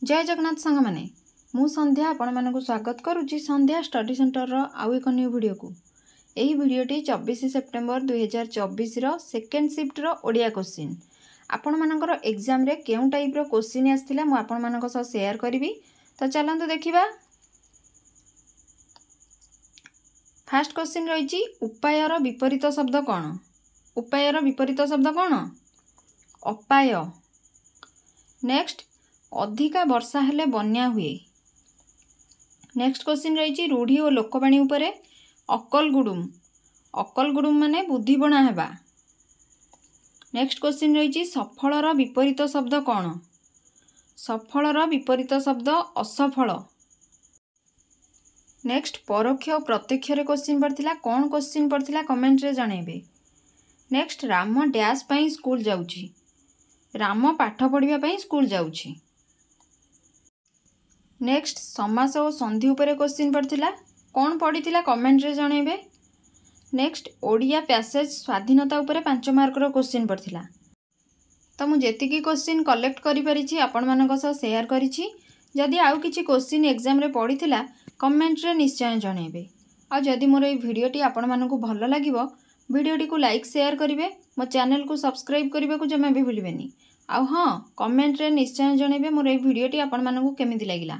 ଜୟ ଜଗନ୍ନାଥ ସାଙ୍ଗମାନେ, ମୁଁ ସନ୍ଧ୍ୟା ଆପଣମାନଙ୍କୁ ସ୍ୱାଗତ କରୁଛି ସନ୍ଧ୍ୟା ଷ୍ଟଡି ସେଣ୍ଟରର ଆଉ ଏକ ନ୍ୟୁ ଭିଡ଼ିଓକୁ। ଏହି ଭିଡ଼ିଓଟି 24 ସେପ୍ଟେମ୍ବର 2024ର ସେକେଣ୍ଡ ସିଫ୍ଟର ଓଡ଼ିଆ କୋଶ୍ଚିନ୍। ଆପଣମାନଙ୍କର ଏକ୍ଜାମ୍ରେ କେଉଁ ଟାଇପ୍ର କୋଶ୍ଚିନ୍ ଆସିଥିଲା, ମୁଁ ଆପଣମାନଙ୍କ ସହ ସେୟାର କରିବି। ତ ଚାଲନ୍ତୁ ଦେଖିବା। ଫାର୍ଷ୍ଟ କୋଶ୍ଚିନ୍ ରହିଛି, ଉପାୟର ବିପରୀତ ଶବ୍ଦ କ'ଣ? ଉପାୟର ବିପରୀତ ଶବ୍ଦ କ'ଣ? ଅପାୟ। ନେକ୍ସଟ, ଅଧିକା ବର୍ଷା ହେଲେ ବନ୍ୟା ହୁଏ। ନେକ୍ସଟ କୋଶ୍ଚିନ୍ ରହିଛି ରୂଢ଼ି ଓ ଲୋକବାଣୀ ଉପରେ। ଅକଲ ଗୁଡୁମ। ଅକଲ ଗୁଡୁମ ମାନେ ବୁଦ୍ଧିବଣା ହେବା। ନେକ୍ସଟ କୋଶ୍ଚିନ୍ ରହିଛି, ସଫଳର ବିପରୀତ ଶବ୍ଦ କ'ଣ? ସଫଳର ବିପରୀତ ଶବ୍ଦ ଅସଫଳ। ନେକ୍ସଟ, ପରୋକ୍ଷ ଓ ପ୍ରତ୍ୟକ୍ଷରେ କୋଶ୍ଚିନ୍ ପଡ଼ିଥିଲା। କ'ଣ କୋଶ୍ଚିନ୍ ପଡ଼ିଥିଲା କମେଣ୍ଟରେ ଜଣାଇବେ। ନେକ୍ସଟ, ରାମ ଡ୍ୟାସ୍ ପାଇଁ ସ୍କୁଲ ଯାଉଛି। ରାମ ପାଠ ପଢ଼ିବା ପାଇଁ ସ୍କୁଲ ଯାଉଛି। ନେକ୍ସଟ, ସମାସ ଓ ସନ୍ଧି ଉପରେ କୋଶ୍ଚିନ୍ ପଡ଼ିଥିଲା। କ'ଣ ପଡ଼ିଥିଲା କମେଣ୍ଟରେ ଜଣାଇବେ। ନେକ୍ସଟ, ଓଡ଼ିଆ ପ୍ୟାସେଜ ସ୍ୱାଧୀନତା ଉପରେ 5 ମାର୍କର କୋଶ୍ଚିନ୍ ପଡ଼ିଥିଲା। ତ ମୁଁ ଯେତିକି କୋଶ୍ଚିନ୍ କଲେକ୍ଟ କରିପାରିଛି ଆପଣମାନଙ୍କ ସହ ସେୟାର କରିଛି। ଯଦି ଆଉ କିଛି କୋଶ୍ଚିନ୍ ଏକ୍ଜାମ୍ରେ ପଡ଼ିଥିଲା, କମେଣ୍ଟରେ ନିଶ୍ଚୟ ଜଣାଇବେ। ଆଉ ଯଦି ମୋର ଏଇ ଭିଡ଼ିଓଟି ଆପଣମାନଙ୍କୁ ଭଲ ଲାଗିବ, ଭିଡ଼ିଓଟିକୁ ଲାଇକ୍ ସେୟାର କରିବେ। ମୋ ଚ୍ୟାନେଲକୁ ସବସ୍କ୍ରାଇବ୍ କରିବାକୁ ଜମା ବି ଭୁଲିବେନି। ଆଉ ହଁ, କମେଣ୍ଟରେ ନିଶ୍ଚୟ ଜଣାଇବେ ମୋର ଏଇ ଭିଡ଼ିଓଟି ଆପଣମାନଙ୍କୁ କେମିତି ଲାଗିଲା।